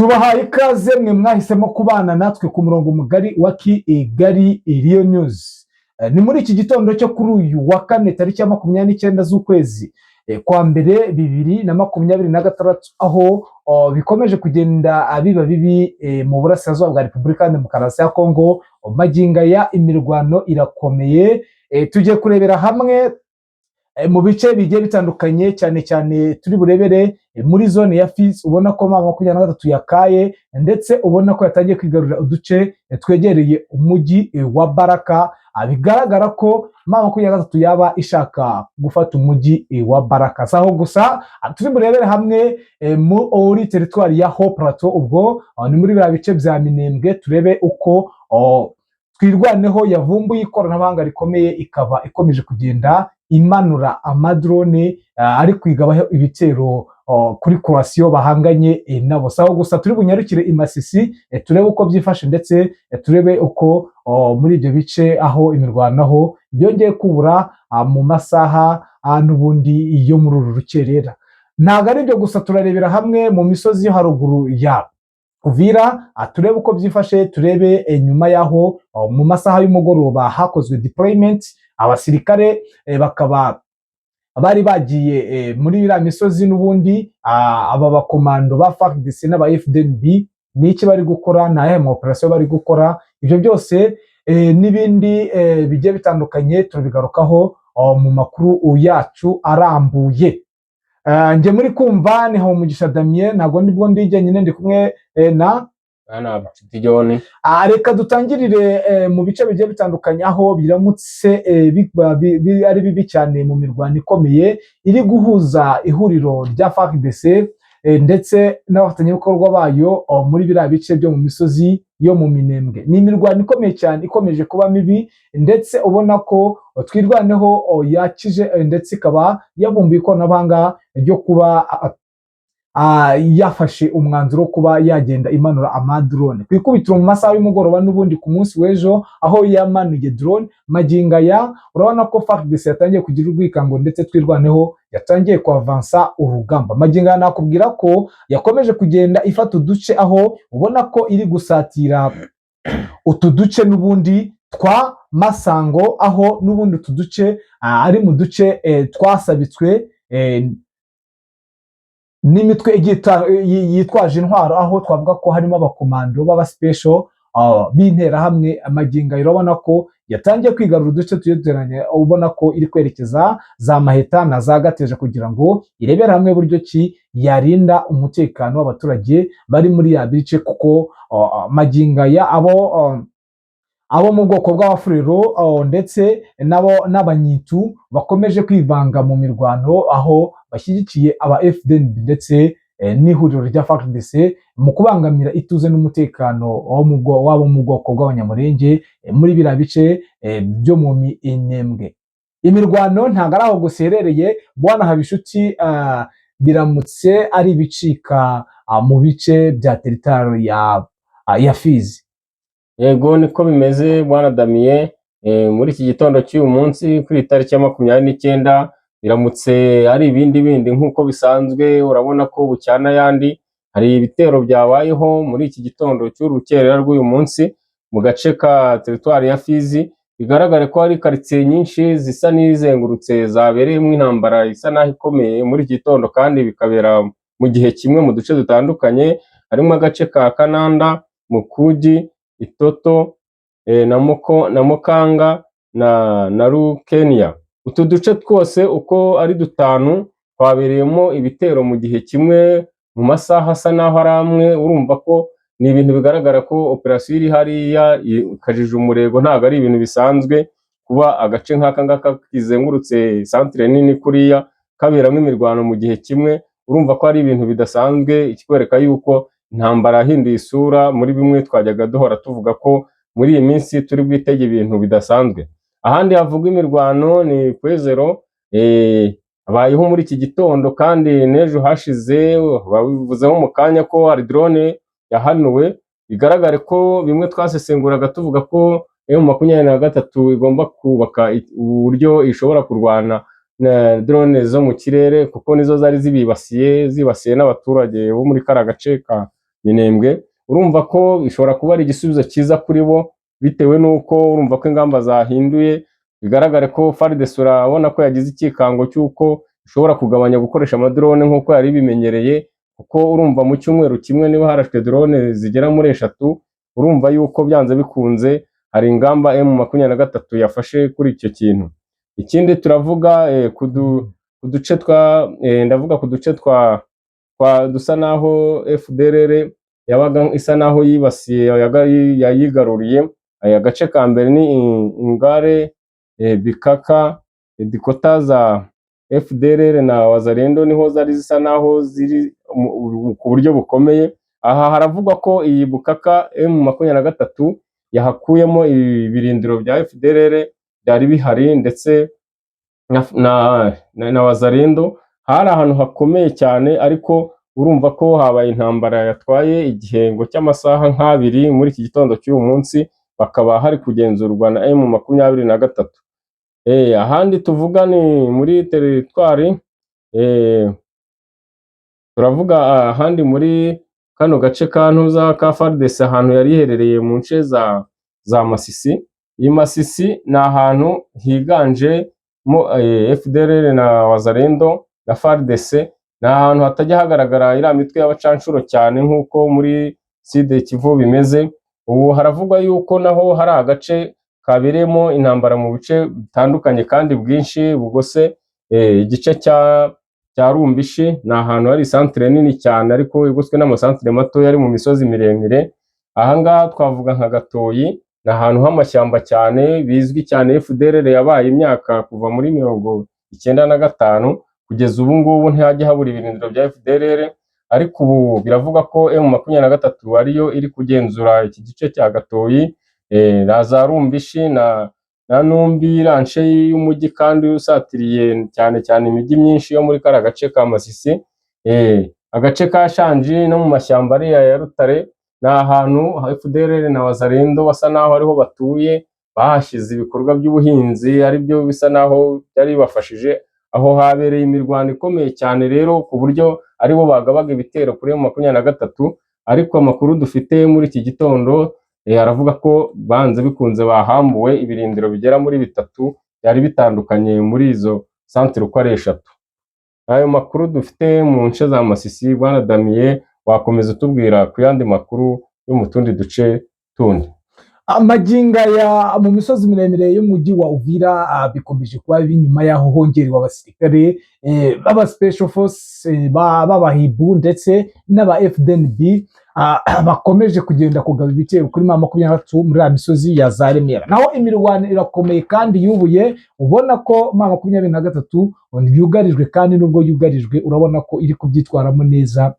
Tubahaye ikaze mwe mwahisemo kubana natwe ku murongo mugari wa Kigali Iriyo News. Ni muri iki gitondo cyo kuri uyu wa kane, tariki ya 29 z'ukwezi kwa mbere 2026, aho bikomeje kugenda biba bibi mu burasirazuba bwa Repubulika ya Demokarasi ya Kongo. Magingo aya imirwano irakomeye. Tugiye kurebera hamwe mu bice bigiye bitandukanye, cyane cyane turi burebere muri zone ya Fizi. Ubona ko M23 yakaye, ndetse ubona ko yatangiye kwigarurira uduce twegereye umujyi wa Baraka. Bigaragara ko M23 yaba ishaka gufata umujyi wa Baraka. Si aho gusa, turi burebere hamwe muri teritwari ya Haut Plateau, ubwo ni muri biriya bice bya Minembwe, turebe uko Twirwaneho yavumbuye ikoranabuhanga rikomeye, ikaba ikomeje kugenda imanura amadrone ari kwigabaho ibitero kuri coalition bahanganye nabo. Si aho gusa, turi bunyarukire i Masisi, turebe uko byifashe, ndetse turebe uko muri ibyo bice aho imirwanaho yongeye kubura mu masaha n'ubundi yo muri uru rukerera. Ntabwo ari ibyo gusa, turarebera hamwe mu misozi yo haruguru ya Uvira, turebe uko byifashe, turebe nyuma y'aho mu masaha y'umugoroba hakozwe deployment, abasirikare bakaba bari bagiye muri iriya misozi n'ubundi, aba bakomando ba FARDC n'aba FDNB ni iki bari gukora, ni ayahe ma operation bari gukora? Ibyo byose n'ibindi bigiye bitandukanye turabigarukaho mu makuru yacu arambuye. Njye muri kumva ni Habumugisha Damien, ntabwo ndibwo ndi jyenyine, ndi kumwe na Bwana Nshuti John. Reka dutangirire mu bice bigiye bitandukanye aho biramutse ari bibi cyane mu mirwano ikomeye iri guhuza ihuriro rya FARDC ndetse n'abafatanyabikorwa bayo muri biriya bice byo mu misozi yo mu Minembwe. Ni imirwano ikomeye cyane ikomeje kuba mibi, ndetse ubona ko Twirwaneho yakije ndetse ikaba yavumbuye ikoranabuhanga ryo kuba yafashe umwanzuro wo kuba yagenda imanura amadrone ku ikubitiro mu masaha y'umugoroba n'ubundi ku munsi w'ejo, aho yamanuye drone. Magingo aya urabona ko FARDC yatangiye kugira urwikango, ndetse Twirwaneho yatangiye kuavansa urugamba. Magingo aya nakubwira ko yakomeje kugenda ifata uduce, aho ubona ko iri gusatira utu duce n'ubundi twa Masango, aho n'ubundi utu duce ari mu duce twasabitswe n'imitwe igiye yitwaje intwaro, aho twavuga ko harimo abakomando b'aba special b'interahamwe. Magingo aya urabona ko yatangiye kwigarura uduce tugiye duteranye, ubona ko iri kwerekeza za Maheta na za Gateja kugira ngo irebere hamwe buryo ki yarinda umutekano w'abaturage bari muri ya bice, kuko magingo aya abo mu bwoko bw'Abafurero ndetse nabo n'Abanyitu bakomeje kwivanga mu mirwano, aho bashyigikiye aba FDNB ndetse n'ihuriro rya FARDC mu kubangamira ituze n'umutekano wabo mu bwoko bw'Abanyamurenge muri biriya bice byo mu Minembwe. Imirwano ntabwo ari aho gusa iherereye, bwana Habishuti. Biramutse ari ibicika mu bice bya teritwari ya Fizi. Yego, niko bimeze, bwana Damien. Muri iki gitondo cy'uyu munsi kuri iyi tariki ya 29, biramutse ari ibindi bindi nk'uko bisanzwe. Urabona ko bucyana ayandi hari ibitero byabayeho muri iki gitondo cy'urukerera rw'uyu munsi mu gace ka teritwari ya Fizi. Bigaragare ko hari karitsiye nyinshi zisa n'izengurutse zabereyemo intambara isa n'aho ikomeye muri iki gitondo, kandi bikabera mu gihe kimwe mu duce dutandukanye, harimo agace ka Kananda, Mukugi, Itoto na Mukanga na Rukenia. Utu duce twose uko ari dutanu twabereyemo ibitero mu gihe kimwe, mu masaha asa n'aho ari amwe. Urumva ko ni ibintu bigaragara ko operasiyo iri hariya ikajije umurego. Ntabwo ari ibintu bisanzwe kuba agace nk'aka ngaka kizengurutse santire nini kuriya kaberamo imirwano mu gihe kimwe. Urumva ko ari ibintu bidasanzwe, ikikwereka yuko intambara yahinduye isura muri bimwe twajyaga duhora tuvuga ko muri iyi minsi turi bwitege ibintu bidasanzwe. Ahandi havugwa imirwano ni Kwezero, habayeho muri iki gitondo kandi n'ejo hashize. Babivuzeho mu kanya ko hari drone yahanuwe. Bigaragare ko bimwe twasesenguraga tuvuga ko M23 igomba kubaka uburyo ishobora kurwana na drone zo mu kirere, kuko nizo zari zibibasiye, zibasiye n'abaturage bo muri kariya gace ka Minembwe. Urumva ko bishobora kuba ari igisubizo cyiza kuri bo, bitewe n'uko urumva ko ingamba zahinduye. Bigaragare ko FARDC urabona ko yagize icyikango cy'uko ishobora kugabanya gukoresha amadrone nk'uko yari ibimenyereye, kuko urumva mu cyumweru kimwe niba harashwe drone zigera muri 3, urumva yuko byanze bikunze hari ingamba M23 yafashe kuri icyo kintu. Ikindi turavuga ku duce twa ndavuga ku duce twa dusa naho FDLR yabaga isa naho yibasiye, yayigaruriye. Aya gace ka mbere ni Ingare, Bikaka, Dikota za FDLR na Wazalendo niho zari zisa naho ziri ku buryo bukomeye. Aha haravugwa ko iyi Bukaka M23 yahakuyemo ibirindiro bya FDLR byari bihari ndetse na Wazalendo. Hari ahantu hakomeye cyane, ariko urumva ko habaye intambara yatwaye igihengo cy'amasaha nk'abiri muri iki gitondo cy'uyu munsi, bakaba hari kugenzurwa na M23. Ahandi tuvuga ni muri teritwari, turavuga ahandi muri kano gace ka Ntuza ka FARDC, ahantu yari iherereye mu nce za Masisi. Iyi Masisi ni ahantu higanjemo FDLR na Wazalendo na FARDC. Ni ahantu hatajya hagaragara iriya mitwe y'abacanshuro cyane nk'uko muri Sud Kivu bimeze. Ubu haravugwa yuko naho hari agace kabereyemo intambara mu bice bitandukanye kandi bwinshi bugose igice cya Rumbishi. Ni ahantu hari isantere nini cyane ariko igoswe n'amasantere matoya ari mu misozi miremire. Aha ngaha twavuga nka Gatoyi, ni ahantu h'amashyamba cyane bizwi cyane. FDLR yabaye imyaka kuva muri 95 kugeza ubu ngubu ntihajya habura ibirindiro bya FDLR, ariko ubu biravugwa ko M23 ariyo iri kugenzura iki gice cya Gatoyi, na za Rumbishi na Numbi ranshe y'umujyi, kandi usatiriye cyane cyane imijyi myinshi yo muri kariya gace ka Masisi. Agace ka Shanji no mu mashyamba ariya ya Rutare ni ahantu FDLR na Wazalendo basa naho ariho batuye, bahashyize ibikorwa by'ubuhinzi aribyo bisa naho byari bibafashije. Aho habereye imirwano ikomeye cyane rero, ku buryo aribo bagabaga ibitero kuri M23, ariko amakuru dufite muri iki gitondo aravuga ko banze bikunze bahambuwe ibirindiro bigera muri bitatu byari bitandukanye muri izo santere uko ari eshatu. Ayo makuru dufite mu nce za Masisi. Bwana Damien, wakomeza utubwira ku yandi makuru yo mu tundi duce tundi. Amaginga ya mu misozi miremire y'umujyi wa Uvira bikomeje kuba bibi nyuma y'aho hongerewe abasirikare b'aba special force, b'abahibu ndetse n'aba FDNB, bakomeje kugenda kugaba ibitero kuri M23 muri ya misozi ya za Remera. Naho imirwano irakomeye kandi yubuye, ubona ko M23 yugarijwe, kandi nubwo yugarijwe urabona ko iri kubyitwaramo neza,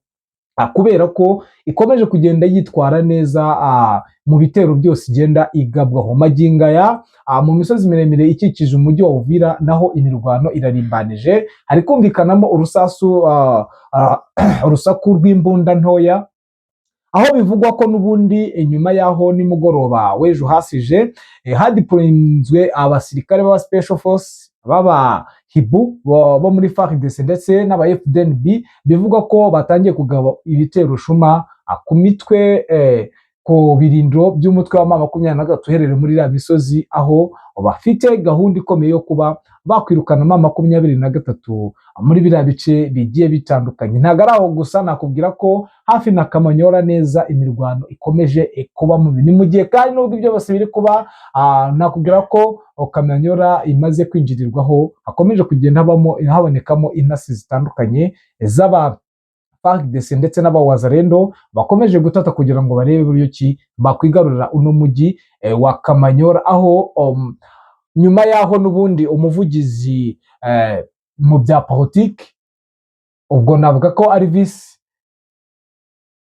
kubera ko ikomeje kugenda yitwara neza mu bitero byose igenda igabwaho. Magingo aya mu misozi miremire ikikije umujyi wa Uvira naho imirwano irarimbanije, hari kumvikanamo urusasu, urusaku rw'imbunda ntoya, aho bivugwa ko n'ubundi inyuma y'aho nimugoroba w'ejo hasije hadeployinzwe abasirikare b'aba special force b'aba hibu bo muri FARDC ndetse n'aba FDNB, bivugwa ko batangiye kugaba ibitero shuma ku mitwe, ku birindiro by'umutwe wa M23 uherereye muri iriya misozi, aho bafite gahunda ikomeye yo kuba bakwirukana M23 muri biriya bice bigiye bitandukanye. Ntabwo ari aho gusa, nakubwira ko hafi na Kamanyola neza imirwano ikomeje kuba mubi. Ni mu gihe kandi nubwo ibyo byose biri kuba, nakubwira ko Kamanyola imaze kwinjirirwaho, hakomeje kugenda habamo habonekamo intasi zitandukanye z'aba FARDC ndetse n'abawazalendo bakomeje gutata kugira ngo barebe buryo ki bakwigarurira uno mujyi wa Kamanyola, aho nyuma y'aho n'ubundi umuvugizi mu bya politiki, ubwo navuga ko ari visi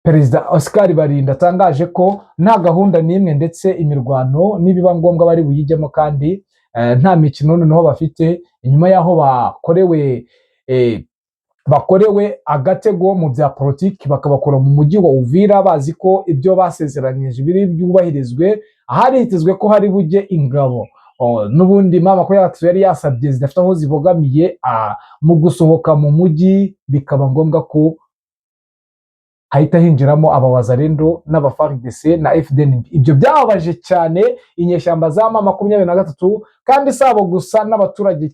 perezida Oscar Barinda, atangaje ko nta gahunda n'imwe ndetse imirwano nibiba ngombwa bari buyijyemo, kandi nta mikino noneho bafite inyuma y'aho bakorewe agatego mu bya politiki bakabakura mu mujyi wa Uvira, bazi ko ibyo basezeranyije biri byubahirizwe. Ahari hitezwe ko hari bujye ingabo, n'ubundi M23 yari yasabye zidafite aho zibogamiye, mu gusohoka mu mujyi bikaba ngombwa ko Hahita hinjiramo abawazalendo n'aba FARDC na FDNB. Ibyo byababaje cyane inyeshyamba za M23, kandi si abo gusa, n'abaturage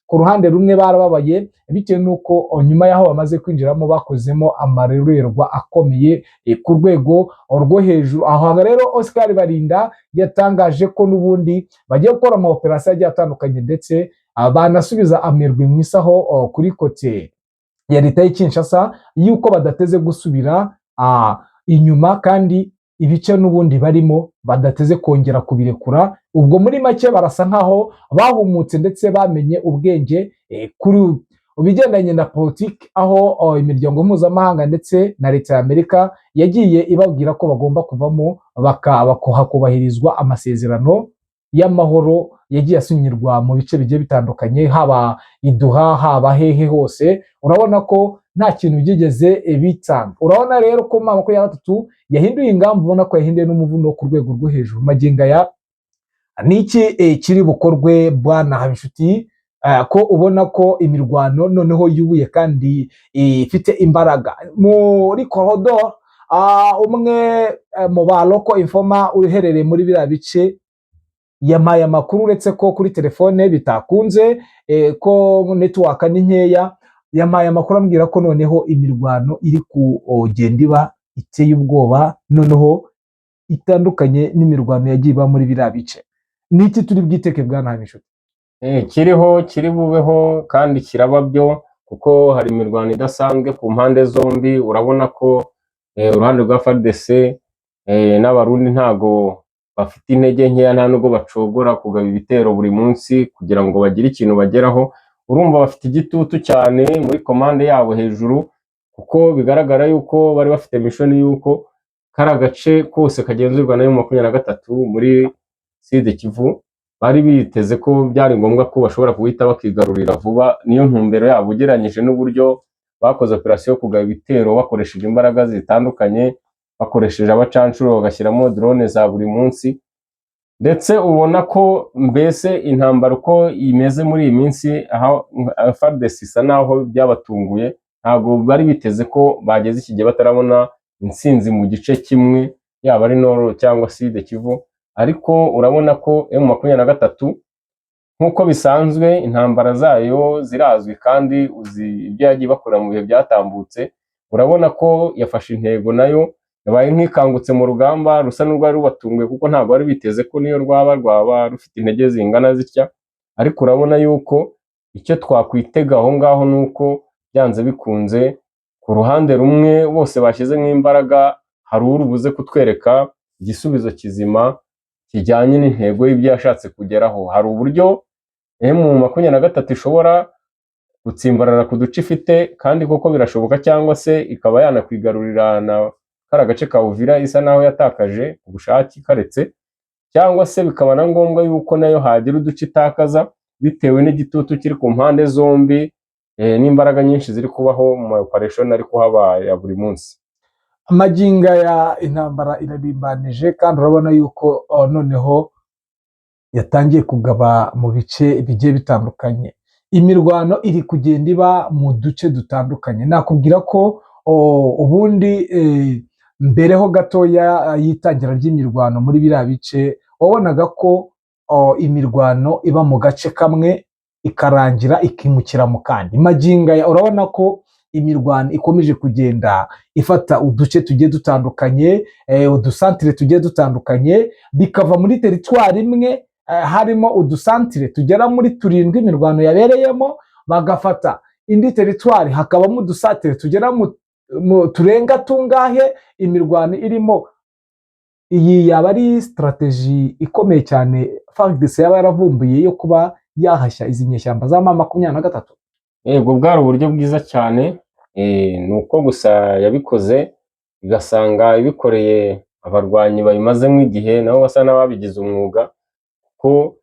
ku ruhande rumwe barababaye, bitewe n'uko nyuma y'aho bamaze kwinjiramo bakozemo amarorerwa akomeye ku rwego rwo hejuru. Aho rero Oscar Barinda yatangaje ko n'ubundi bagiye gukora ama operasiyo agiye atandukanye, ndetse banasubiza amerwe mu isaho kuri côté ya leta y'i Kinshasa, yuko badateze gusubira inyuma, kandi ibice n'ubundi barimo badateze kongera kubirekura. Ubwo muri make barasa nkaho bahumutse, ndetse bamenye ubwenge kuri bigendanye na politiki, aho imiryango mpuzamahanga ndetse na leta ya Amerika yagiye ibabwira ko bagomba kuvamo, hakubahirizwa amasezerano y'amahoro yagiye asinyirwa mu bice bigiye bitandukanye, haba i Doha, haba hehe hose. Urabona ko nta kintu byigeze bitanga. Urabona rero ko M23 yahinduye ingamba, ubona ko yahinduye n'umuvundo ku rwego rwo hejuru. Magingo aya niki kiri bukorwe, bwana Habinshuti, ko ubona ko imirwano noneho yubuye kandi ifite imbaraga muri corridor? Umwe mu ba local informer uherereye muri biriya bice yampaye amakuru, uretse ko kuri telefone bitakunze, ko network ni nkeya. Yampaye amakuru ambwira ko noneho imirwano iri kugenda iba iteye ubwoba, noneho itandukanye n'imirwano yagiye iba muri biriya bice. Niki turi bwiteke, bwana Habinshuti? Kiriho, kiri bubeho kandi kiraba byo, kuko hari imirwano idasanzwe ku mpande zombi. Urabona ko uruhande rwa FARDC n'Abarundi ntago bafite intege nkeya, nta nubwo bacogora kugaba ibitero buri munsi kugira ngo bagire ikintu bageraho. Urumva bafite igitutu cyane muri commande yabo hejuru, kuko bigaragara yuko bari bafite mission yuko kari agace kose kagenzurwa na M23 muri Sud Kivu. Bari biteze ko byari ngombwa ko bashobora guhita bakigarurira vuba, niyo ntumbero yabo, ugereranyije n'uburyo bakoze operasiyo yo kugaba ibitero bakoresheje imbaraga zitandukanye, bakoresheje abacanshuro, bagashyiramo drone za buri munsi. Ndetse ubona ko mbese intambara uko imeze muri iyi minsi, aho FARDC isa naho byabatunguye. Ntabwo bari biteze ko bageze iki gihe batarabona intsinzi mu gice kimwe, yaba ari Nord cyangwa Sud Kivu. Ariko urabona ko M23, nk'uko bisanzwe, intambara zayo zirazwi kandi uzi ibyo yagiye bakora mu bihe byatambutse. Urabona ko yafashe intego, nayo yabaye nk'ikangutse mu rugamba rusa n'urwari rubatunguye, kuko ntabwo bari biteze ko niyo rwaba rufite intege zingana zitya. Ariko urabona yuko icyo twakwitega aho ngaho ni uko byanze bikunze ku ruhande rumwe bose bashyizemo imbaraga, hari uri buze kutwereka igisubizo kizima kijyanye n'intego y'ibyo yashatse kugeraho. Hari uburyo M23 ishobora gutsimbarara ku duce ifite, kandi koko birashoboka, cyangwa se ikaba yanakwigarurira na kariya gace ka Uvira isa naho yatakaje ubushake ikaretse, cyangwa se bikaba na ngombwa yuko nayo hagira uduce itakaza bitewe n'igitutu kiri ku mpande zombi n'imbaraga nyinshi ziri kubaho mu ma operation ari kuhaba ya buri munsi. Magingo aya intambara irarimbanije, kandi urabona yuko noneho yatangiye kugaba mu bice bigiye bitandukanye. Imirwano iri kugenda iba mu duce dutandukanye. Nakubwira ko ubundi mbere ho gatoya y'itangira ry'imirwano muri biriya bice, wabonaga ko imirwano iba mu gace kamwe ikarangira ikimukira mu kandi. Magingo aya urabona ko imirwano ikomeje kugenda ifata uduce tugiye dutandukanye, udusantire tugiye dutandukanye, bikava muri teritwari imwe harimo udusantire tugera muri turindwi imirwano yabereyemo, bagafata indi teritwari hakabamo udusantire tugera mu turenga tungahe imirwano irimo. Iyi yaba ari strategy ikomeye cyane FARDC yaba yaravumbuye yo kuba yahashya izi nyeshyamba za M23? Yego, bwari uburyo bwiza cyane, ni uko gusa yabikoze igasanga ibikoreye abarwanyi babimazemo igihe, nabo basa n'ababigize umwuga, kuko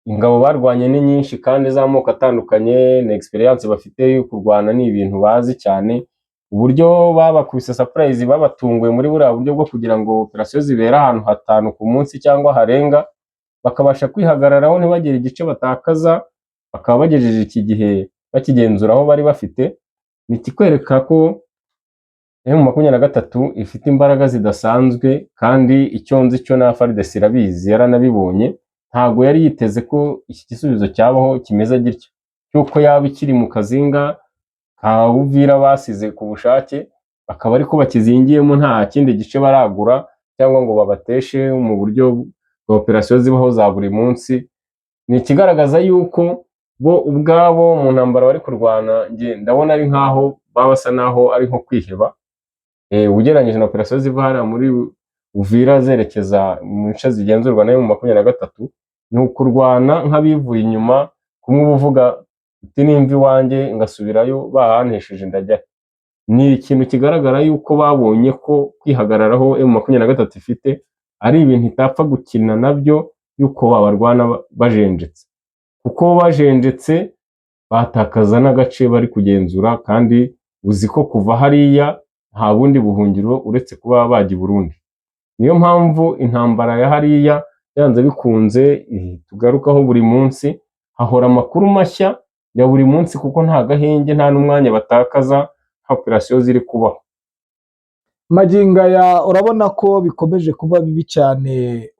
ingabo barwanye ni nyinshi kandi z'amoko atandukanye, na experience bafite yo kurwana ni ibintu bazi cyane. Uburyo babakubise surprise, babatunguye muri buriya buryo bwo kugira ngo operasiyo zibere ahantu hatanu ku munsi cyangwa harenga, bakabasha kwihagararaho ntibagire igice batakaza, bakaba bagejeje iki gihe bakigenzura aho bari bafite, ni ikikwereka ko M23 ifite imbaraga zidasanzwe, kandi icyo nzi cyo na FARDC irabizi, yaranabibonye. Ntabwo yari yiteze ko iki gisubizo cyabaho kimeze gityo, cy'uko yaba ikiri mu kazinga ka Uvira basize ku bushake, bakaba ariko bakizingiyemo, nta kindi gice baragura cyangwa ngo babateshe mu buryo bwa operasiyo zibaho za buri munsi. Ni ikigaragaza yuko bo ubwabo mu ntambara bari kurwana, njye ndabona ari nkaho baba basa naho ari nko kwiheba. Ugereranyije na operasiyo ziva hariya muri Uvira zerekeza mu nce zigenzurwa na M23, ni ukurwana nk'abivuye inyuma, kumwe uba uvuga uti nimva iwanjye ngasubirayo bahantesheje ndajya. Ni ikintu kigaragara yuko babonye ko kwihagararaho M23 ifite ari ibintu itapfa gukina nabyo, yuko babarwana bajenjetse, kuko bajenjetse batakaza n'agace bari kugenzura, kandi uzi ko kuva hariya nta bundi buhungiro uretse kuba bajya i Burundi. Niyo mpamvu intambara ya hariya byanze bikunze tugarukaho buri munsi, hahora amakuru mashya ya buri munsi, kuko nta gahenge, nta n'umwanya batakaza, nta operasiyo ziri kubaho. Magingo aya urabona ko bikomeje kuba bibi cyane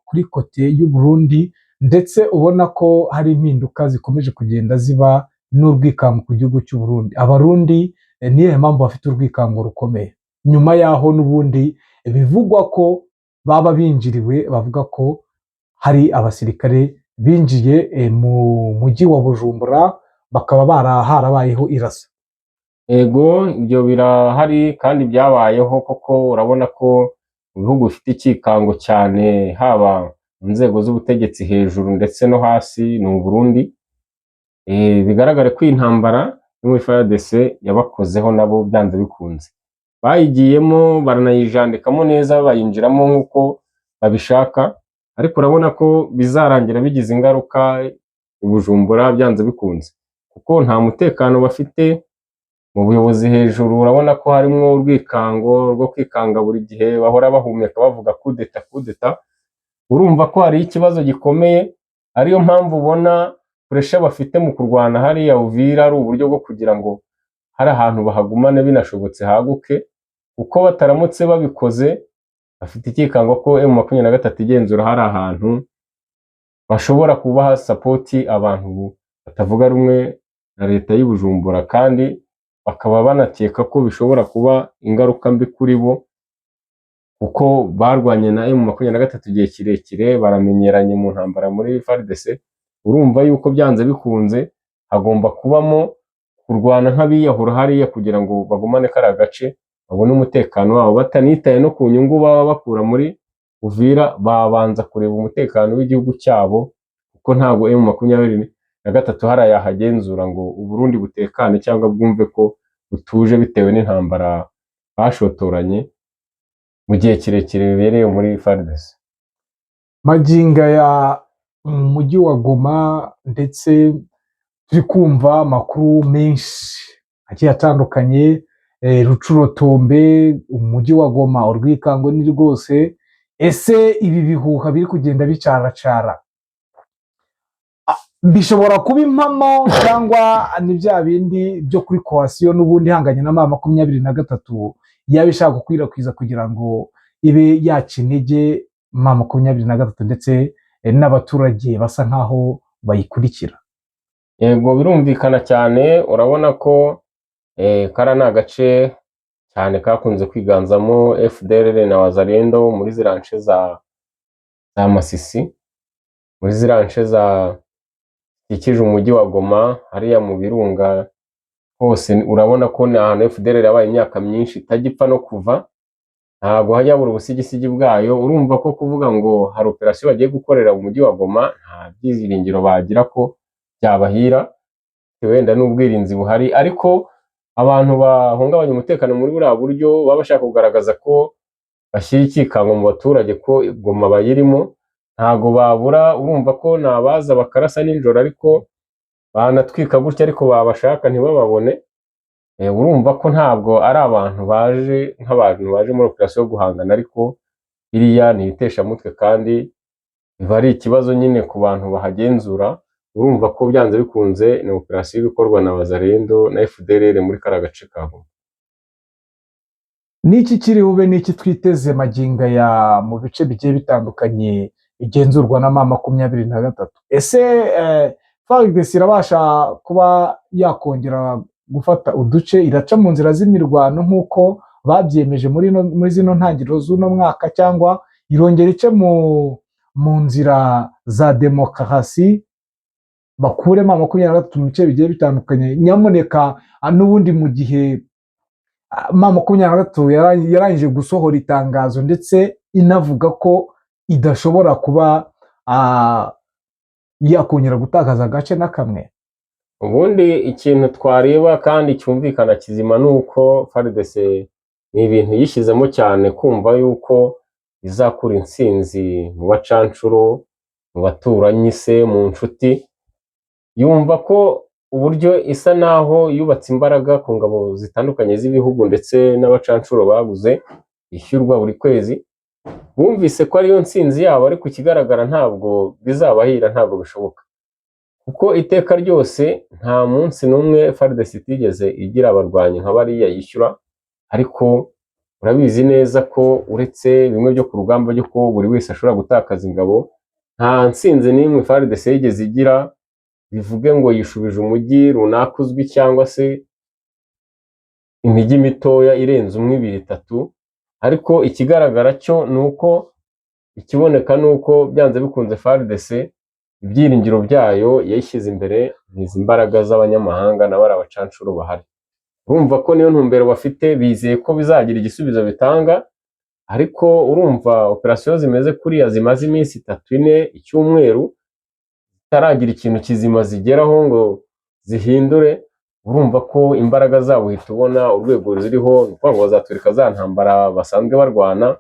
kuri côté y'u Burundi, ndetse ubona ko hari impinduka zikomeje kugenda ziba n'urwikango ku gihugu cy'u Burundi. Abarundi niyo mpamvu bafite urwikango rukomeye nyuma y'aho n'ubundi bivugwa ko baba binjiriwe, bavuga ko hari abasirikare binjiye mu mujyi wa Bujumbura, bakaba harabayeho irasa. Ego, ibyo birahari kandi byabayeho koko. Urabona ko mu bihugu bifite icyikango cyane, haba mu nzego z'ubutegetsi hejuru ndetse no hasi, ni Uburundi. Bigaragare ko iyi ntambara yo muri FARDC yabakozeho nabo byanze bikunze. Bayigiyemo baranayijandikamo neza, bayinjiramo nk'uko babishaka, ariko urabona ko bizarangira bigize ingaruka i Bujumbura byanze bikunze, kuko nta mutekano bafite mu buyobozi hejuru. Urabona ko harimo urwikango rwo kwikanga buri gihe, bahora bahumeka bavuga kudeta, kudeta. Urumva ko hari ikibazo gikomeye, ariyo mpamvu ubona pressure bafite mu kurwana hariya Uvira ari uburyo bwo kugira ngo hari ahantu bahagumane, binashobotse haguke, kuko bataramutse babikoze bafite icyikango ko M23 igenzura hari ahantu bashobora kubaha support abantu batavuga rumwe na leta y'i Bujumbura, kandi bakaba banakeka ko bishobora kuba ingaruka mbi kuri bo, kuko barwanye na M23 igihe kirekire, baramenyeranye mu ntambara muri FARDC. Urumva yuko byanze bikunze hagomba kubamo kurwana nk'abiyahura hariya kugira ngo bagumane kariya gace, babone umutekano wabo, batanitaye no ku nyungu baba bakura muri Uvira, babanza kureba umutekano w'igihugu cyabo, kuko ntabwo M23 hariya yahagenzura ngo Uburundi butekane cyangwa bwumve ko butuje bitewe n'intambara bashotoranye mu gihe kirekire bibereye muri FARDC. Magingo aya mu mujyi wa Goma, ndetse turi kumva amakuru menshi agiye atandukanye, Rucurotombe, umujyi wa Goma urwikango ni rwose. Ese ibi bihuha biri kugenda bicaracara bishobora kuba impamo, cyangwa ni bya bindi byo kuri coalition n'ubundi ihanganye na M23 yaba ishaka gukwirakwiza kugira ngo ibe yaca intege M23 ndetse n'abaturage basa nkaho bayikurikira? Yego, birumvikana cyane. Urabona ko kariya ni agace cyane kakunze kwiganzamo FDLR na Wazalendo muri ziriya nce za Masisi, muri ziriya nce za zikikije umujyi wa Goma, hariya mu birunga hose. Urabona ko ni ahantu FDLR yabaye imyaka myinshi itajya no kuva, ntabwo hajya habura ubusigisigi bwayo. Urumva ko kuvuga ngo hari operasiyo bagiye gukorera mu mujyi wa Goma, nta byiringiro bagira ko byabahira, wenda n'ubwirinzi buhari. Ariko abantu bahungabanya umutekano muri buriya buryo baba bashaka kugaragaza ko bashyira icyikango mu baturage ko Goma bayirimo, ntago babura. Urumva ko ni abaza bakarasa nijoro, ariko banatwika gutya, ariko babashaka ntibababone. Urumva ko ntabwo ari abantu baje nk'abantu baje muri operasiyo yo guhangana, ariko biriya ni iteshamutwe kandi biba ari ikibazo nyine ku bantu bahagenzura. Urumva ko byanze bikunze ni operasiyo iba ikorwa na Wazalendo na FDLR muri kariya gace ka Goma. Niki kiri bube, niki twiteze magingo ya mu bice bigiye bitandukanye bigenzurwa na M23? Ese FARDC irabasha kuba yakongera gufata uduce, iraca mu nzira z'imirwano nk'uko babyemeje muri zino ntangiriro z'uno mwaka, cyangwa irongera ice mu nzira za demokarasi, bakuremo 23 mu bice bigiye bitandukanye? Nyamuneka n'ubundi mu gihe M23 yarangije gusohora itangazo, ndetse inavuga ko idashobora kuba yakongera gutakaza agace na kamwe. Ubundi ikintu twareba kandi cyumvikana kizima ni uko FARDC ni ibintu yishyizemo cyane kumva yuko izakura intsinzi mu bacanshuro, mu baturanyi se, mu nshuti. Yumva ko uburyo isa naho yubatse imbaraga ku ngabo zitandukanye z'ibihugu ndetse n'abacanshuro baguze ishyurwa buri kwezi, bumvise ko ariyo ntsinzi yabo. Ariko ikigaragara, ntabwo bizabahira, ntabwo bishoboka, kuko iteka ryose nta munsi n'umwe FARDC itigeze igira abarwanyi nka bariya yishyura. Ariko urabizi neza ko uretse bimwe byo ku rugamba byo ko buri wese ashobora gutakaza ingabo, nta ntsinzi n'imwe FARDC yigeze igira bivuge ngo yishubije umujyi runaka uzwi cyangwa se imijyi mitoya irenze umwe, ibiri, itatu. Ariko ikigaragara cyo ni uko ikiboneka ni uko byanze bikunze FARDC ibyiringiro byayo yayishyize imbere ni izi mbaraga z'abanyamahanga na bariya bacanshuro bahari. Urumva ko niyo ntumbero bafite, bizeye ko bizagira igisubizo bitanga. Ariko urumva operasiyo zimeze kuriya zimaze iminsi 3, 4, icyumweru, zitaragira ikintu kizima zigeraho ngo zihindure, urumva ko imbaraga zabo uhita ubona urwego ziriho. Ni ukuvuga ngo bazatwereka za ntambara basanzwe barwana,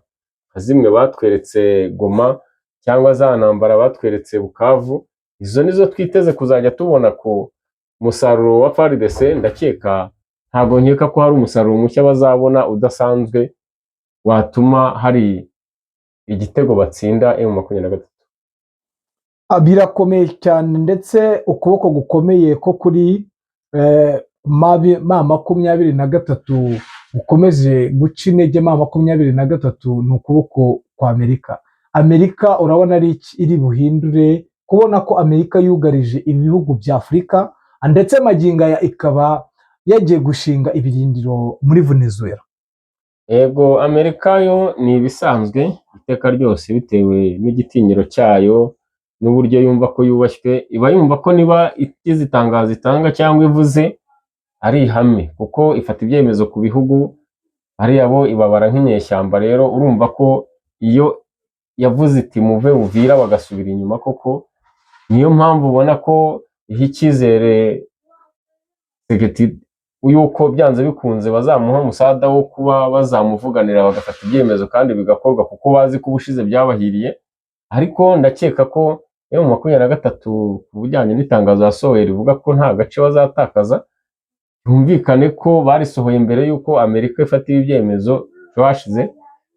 nka zimwe batweretse Goma cyangwa za ntambara batweretse Bukavu. Izo nizo twiteze kuzajya tubona ku musaruro wa FARDC. Ndakeka, ntabwo nkeka ko hari umusaruro mushya bazabona udasanzwe watuma hari igitego batsinda M23. Birakomeye cyane, ndetse ukuboko gukomeye ko kuri M23 gukomeje guca intege M23 ni ukuboko kwa Amerika. Amerika urabona ari iki iri buhindure, kubona ko Amerika yugarije ibihugu bya Afurika, ndetse magingo aya ikaba yagiye gushinga ibirindiro muri Venezuela? Yego, Amerika yo ni ibisanzwe iteka ryose, bitewe n'igitinyiro cyayo n'uburyo yumva ko yubashywe, iba yumva ko niba igize itangazo itanga cyangwa ivuze ari ihame, kuko ifata ibyemezo ku bihugu, ariya bo ibabara nk'inyeshyamba. Rero urumva ko iyo yavuze iti "Muve Uvira", bagasubira inyuma koko. Niyo mpamvu ubona ko iha icyizere Tshisekedi yuko byanze bikunze bazamuha umusada wo kuba bazamuvuganira, bagafata ibyemezo kandi bigakorwa, kuko bazi ko ubushize byabahiriye. Ariko ndakeka ko M23, ku bijyanye n'itangazo yasohoye rivuga ko nta gace bazatakaza, byumvikane ko barisohoye mbere y'uko Amerika ifata ibi byemezo ejo hashize.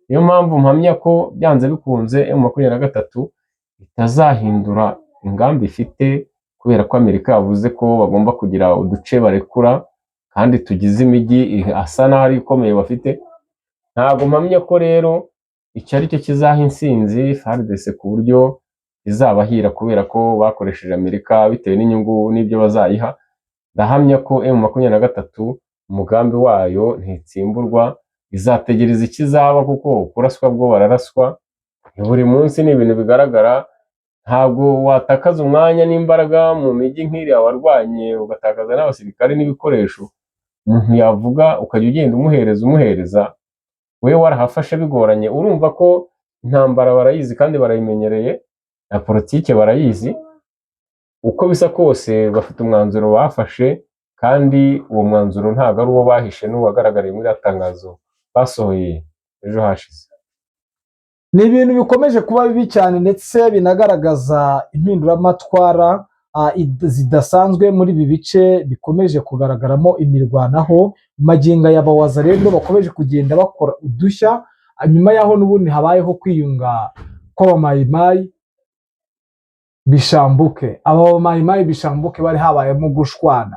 Niyo mpamvu mpamya ko byanze bikunze M23 itazahindura ingamba ifite kubera ko Amerika yavuze ko bagomba kugira uduce barekura kandi tugize imijyi asa n'aho ari ikomeye bafite. Ntabwo mpamya ko rero icyo ari cyo kizaha intsinzi FARDC ku buryo izabahira kubera ko bakoresheje Amerika bitewe n'inyungu n'ibyo bazayiha. Ndahamya ko M23 umugambi wayo ntitsimburwa, izategereza ikizaba, kuko kuraswa bwo bararaswa buri munsi, ni ibintu bigaragara. Ntabwo watakaza umwanya n'imbaraga mu mijyi nk'iriya warwanye, ugatakaza n'abasirikare n'ibikoresho umuntu yavuga, ukajya ugenda umuhereza umuhereza, we warahafashe bigoranye. Urumva ko intambara barayizi kandi barayimenyereye, na politike barayizi. Uko bisa kose bafite umwanzuro bafashe, kandi uwo mwanzuro ntabwo ari uwo bahishe, n'uwagaragariye muri iriya tangazo basohoye ejo hashize. Ni ibintu bikomeje kuba bibi cyane, ndetse binagaragaza impinduramatwara zidasanzwe muri ibi bice bikomeje kugaragaramo imirwanaho. Magingo aya rero bakomeje kugenda bakora udushya, nyuma y'aho n'ubundi habayeho kwiyunga kw'abamayimayi Bishambuke. Aba bamayimayi Bishambuke bari habayemo gushwana,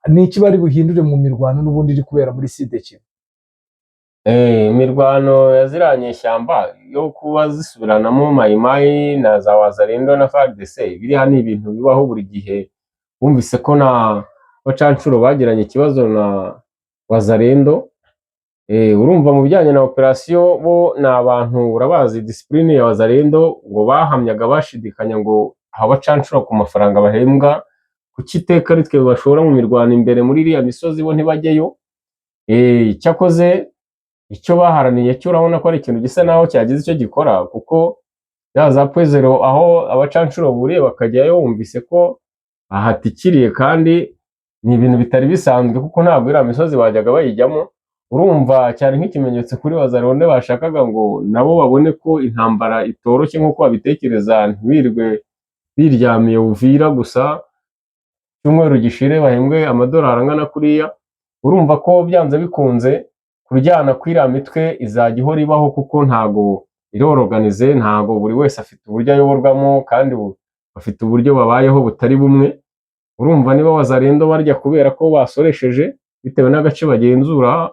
ni iki bari buhindure mu mirwano n'ubundi iri kubera muri Sud Kivu? Imirwano ya ziriya nyeshyamba yo kuba zisubiranamo Mayimayi na za Wazalendo na FARDC, biriya ni ibintu bibaho buri gihe. Wumvise ko na Bacanshuro bagiranye ikibazo na Wazalendo. Urumva mu bijyanye na operasiyo bo ni abantu urabazi discipline ya Wazalendo, ngo bahamyaga bashidikanya ngo aba bacanshuro ku mafaranga bahembwa, kuki iteka ari twe bashora mu mirwano imbere muri iriya misozi, bo ntibajyeyo? Cyakoze icyo baharaniye cyo urabona ko ari ikintu gisa naho cyagize icyo gikora, kuko ya za Point Zéro aho abacanshuro buriye bakajyayo, wumvise ko ahatikiriye, kandi ni ibintu bitari bisanzwe kuko ntabwo iriya misozi bajyaga bayijyamo. Urumva cyane nk'ikimenyetso kuri Wazalendo, bashakaga ngo nabo babone ko intambara itoroshye nk'uko babitekereza, ntibirirwe biryamiye Uvira gusa, cyumweru gishire bahembwe amadolari angana kuriya. Urumva ko byanze bikunze kuryana kw'iriya mitwe izajya ihora ibaho, kuko ntago iroroganize, ntago buri wese afite uburyo ayoborwamo, kandi bafite uburyo babayeho butari bumwe. Urumva niba Wazalendo barya kubera ko basoresheje bitewe n'agace bagenzura,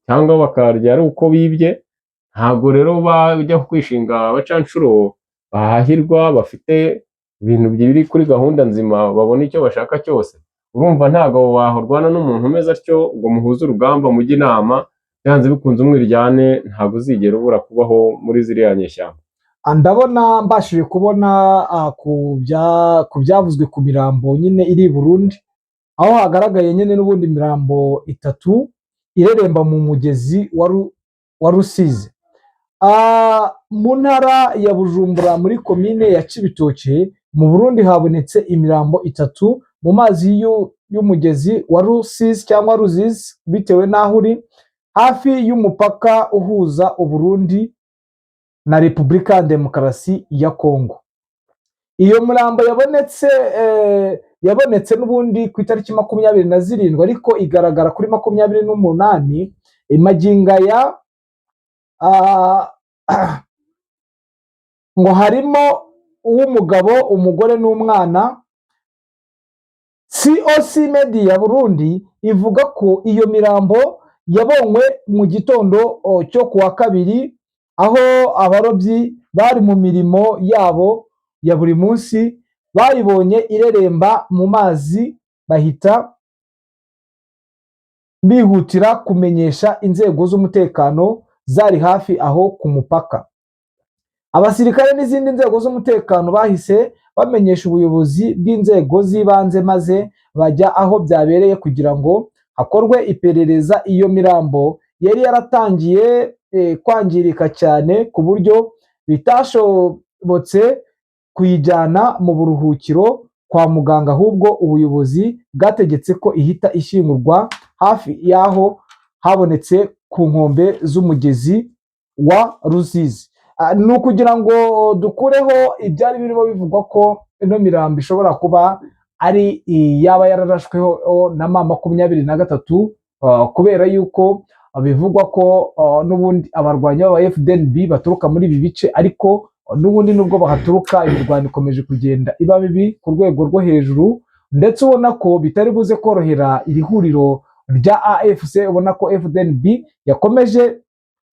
cyangwa bakarya ari uko bibye, ntabwo rero bajya kwishinga abacanshuro bahahirwa, bafite ibintu biri kuri gahunda nzima, babona icyo bashaka cyose. Urumva ntabwo wahorwana n'umuntu umeze atyo ngo muhuze urugamba, mujye inama. Byanze bikunze umwiryane ntabwo uzigera ubura kubaho muri ziriya nyeshyamba. Ndabona mbashije kubona ku byavuzwe ku mirambo nyine iri i Burundi, aho hagaragaye nyine n'ubundi mirambo itatu ireremba mu mugezi wa Rusizi. Mu ntara ya Bujumbura, muri komine ya Cibitoke mu Burundi, habonetse imirambo itatu mu mazi y'umugezi wa Rusizi cyangwa Ruzizi bitewe n'aho uri, hafi y'umupaka uhuza Uburundi na Repubulika ya Demokarasi ya Kongo. Iyo murambo yabonetse n'ubundi ku itariki 27, ariko igaragara kuri 28. Magingo aya ngo harimo uw'umugabo, umugore n'umwana. COC Media Burundi ivuga ko iyo mirambo yabonywe mu gitondo cyo ku wa kabiri, aho abarobyi bari mu mirimo yabo ya buri munsi bayibonye ireremba mu mazi, bahita bihutira kumenyesha inzego z'umutekano zari hafi aho ku mupaka. Abasirikare n'izindi nzego z'umutekano bahise bamenyesha ubuyobozi bw'inzego z'ibanze, maze bajya aho byabereye kugira ngo hakorwe iperereza. Iyo mirambo yari yaratangiye kwangirika cyane ku buryo bitashobotse kuyijyana mu buruhukiro kwa muganga, ahubwo ubuyobozi bwategetse ko ihita ishyingurwa hafi y'aho habonetse ku nkombe z'umugezi wa Rusizi. Ni ukugira ngo dukureho ibyari birimo bivugwa ko ino mirambo ishobora kuba ari iyaba yararashweho na M23, kubera yuko bivugwa ko n'ubundi abarwanyi b'aba FDNB baturuka muri ibi bice. Ariko n'ubundi nubwo bahaturuka, imirwano ikomeje kugenda iba mibi ku rwego rwo hejuru, ndetse ubona ko bitari buze korohera iri huriro rya AFC. Ubona ko FDNB yakomeje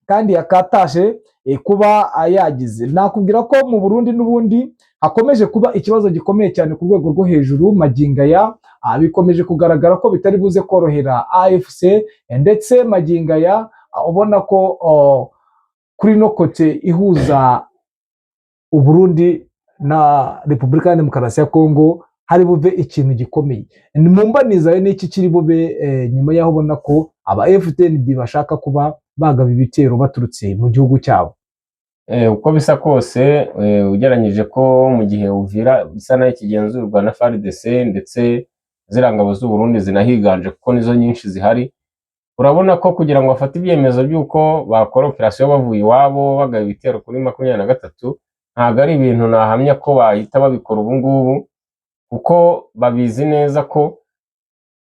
kandi yakataje kuba yagize. Nakubwira ko mu Burundi n'ubundi hakomeje kuba ikibazo gikomeye cyane ku rwego rwo hejuru. Magingo aya bikomeje kugaragara ko bitari buze korohera AFC, ndetse magingo aya ubona ko kuri no côté ihuza Uburundi na Repubulika ya Demokarasi ya Kongo hari bube ikintu gikomeye. Ni mu mbanizayo n'iki kiri bube nyuma y'aho ubona ko aba FDNB bashaka kuba bagaba ibitero baturutse mu gihugu cyabo? Uko bisa kose, ugereranyije ko mu gihe Uvira bisa naho kigenzurwa na FARDC, ndetse ziriya ngabo z'u Burundi zinahiganje kuko nizo nyinshi zihari, urabona ko kugira ngo bafate ibyemezo by'uko bakora operasiyo bavuye iwabo bagaba ibitero kuri 23, ntabwo ari ibintu nahamya ko bahita babikora ubu ngubu, kuko babizi neza ko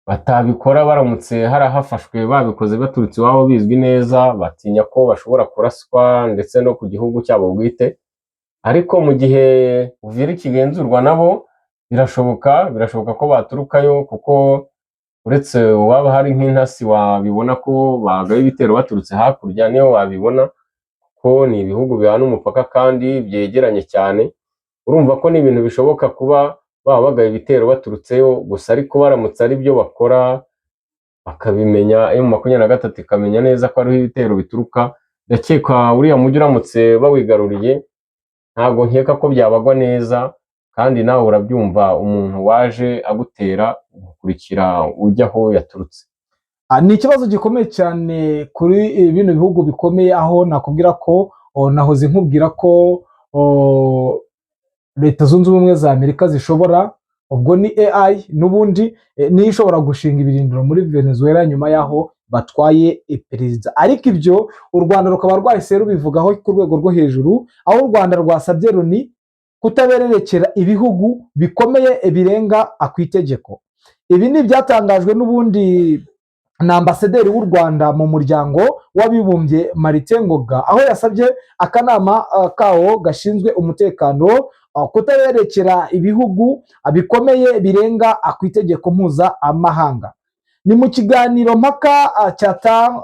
batabikora baramutse harahafashwe babikoze baturutse iwabo bizwi neza, batinya ko bashobora kuraswa ndetse no ku gihugu cyabo bwite. Ariko mu gihe Uvira ikigenzurwa nabo, birashoboka ko baturukayo kuko Uretse waba hari nk'intasi wabibona ko bagaye ibitero baturutse hakurya, niyo wabibona ko ni ibihugu bihana umupaka kandi byegeranye cyane. Urumva ko ni ibintu bishoboka kuba baba bagaye ibitero baturutseyo gusa, ariko baramutse ari byo bakora bakabimenya, M23 ikamenya neza ko ariho ibitero bituruka, ndakeka uriya mujyi uramutse bawigaruriye ntabwo nkeka ko byabagwa neza. Kandi nawe urabyumva, umuntu waje agutera umukurikira ujya aho yaturutse. Ni ikibazo gikomeye cyane kuri bino bihugu bikomeye, aho nakubwira ko nahoze nkubwira ko Leta Zunze Ubumwe za Amerika zishobora, ubwo ni AI n'ubundi, niyo ishobora gushinga ibirindiro muri Venezuela nyuma y'aho batwaye perezida. Ariko ibyo u Rwanda rukaba rwahise rubivugaho ku rwego rwo hejuru, aho u Rwanda rwasabye Loni kutabererekera ibihugu bikomeye birenga ku itegeko. Ibi ni ibyatangajwe n'ubundi na ambasaderi w'u Rwanda mu Muryango w'Abibumbye, Martin Ngoga, aho yasabye akanama kawo gashinzwe umutekano kutaberekera ibihugu bikomeye birenga ku itegeko mpuzamahanga. Ni mu kiganiro mpaka cyatangiwe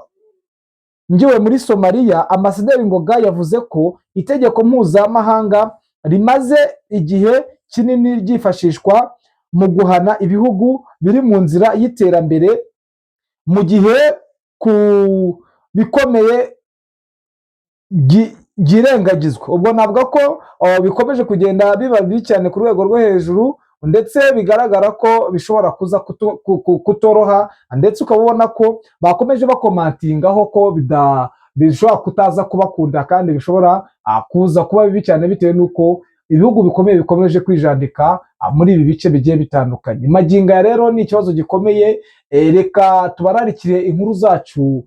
muri Somaliya. Ambasaderi Ngoga yavuze ko itegeko mpuzamahanga rimaze igihe kinini ryifashishwa mu guhana ibihugu biri mu nzira y'iterambere, mu gihe ku bikomeye byirengagizwa. Ubwo navuga ko bikomeje kugenda biba bibi cyane ku rwego rwo hejuru, ndetse bigaragara ko bishobora kuza kutoroha, ndetse ukaba ubona ko bakomeje bakomantingaho ko bishobora kutaza kubakunda kandi bishobora kuza kuba bibi cyane, bitewe n'uko ibihugu bikomeye bikomeje kwijandika muri ibi bice bigiye bitandukanye. Magingo aya rero ni ikibazo gikomeye. Reka tubararikire inkuru zacu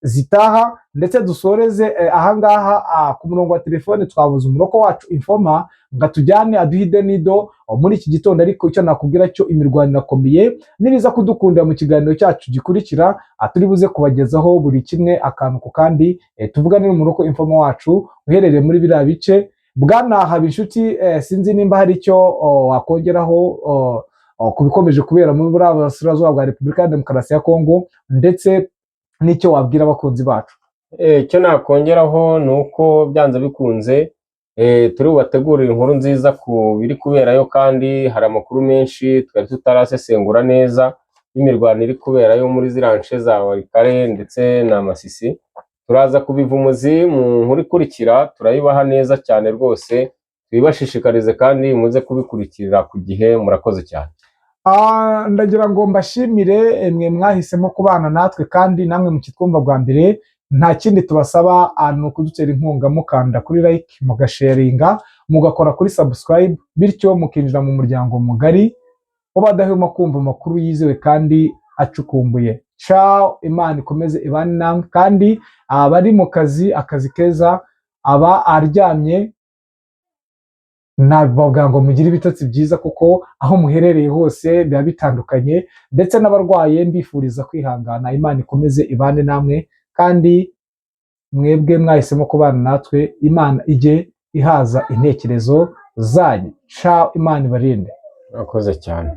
zitaha, ndetse dusoreze ahangaha. Ku murongo wa telefone twabuze umuroko wacu Informa ngo atujyane aduhe idenido muri iki gitondo, ariko icyo nakubwira cyo, imirwano irakomeye. Nibiza kudukundira, mu kiganiro cyacu gikurikira turi buze kubagezaho buri kimwe akantu ku kandi, tuvugane n'umuroko Informa wacu uherereye muri biriya bice, Bwana Habinshuti. Sinzi nimba hari icyo wakongeraho ku bikomeje kubera muri buriya burasirazuba bwa Repubulika ya Demokarasi ya Kongo, ndetse n'icyo wabwira abakunzi bacu. Icyo nakongeraho ni uko byanze bikunze turi bubategurire inkuru nziza ku biri kuberayo, kandi hari amakuru menshi twari tutarasesengura neza y'imirwano iri kuberayo muri ziriya nce za Walikale ndetse na Masisi. Turaza kubiva umuzi mu nkuru ikurikira, turayibaha neza cyane rwose, tubibashishikarize kandi muze kubikurikirira ku gihe. Murakoze cyane. Ndagira ngo mbashimire mwe mwahisemo kubana natwe, kandi namwe mukitwumva bwa mbere, nta kindi tubasaba ni ukudutera inkunga mukanda kuri like, mugasharinga, mugakora kuri subscribe, bityo mukinjira mu muryango mugari w'abadahwema kumva amakuru yizewe kandi acukumbuye. Ciao, Imana ikomeze ibane namwe, kandi abari mu kazi, akazi keza, aba aryamye nababwira ngo mugire ibitotsi byiza, kuko aho muherereye hose biba bitandukanye, ndetse n'abarwaye mbifuriza kwihangana. Imana ikomeze ibane namwe, kandi mwebwe mwahisemo kubana natwe, Imana ijye ihaza intekerezo zanyu. Ciao, Imana ibarinde. Murakoze cyane.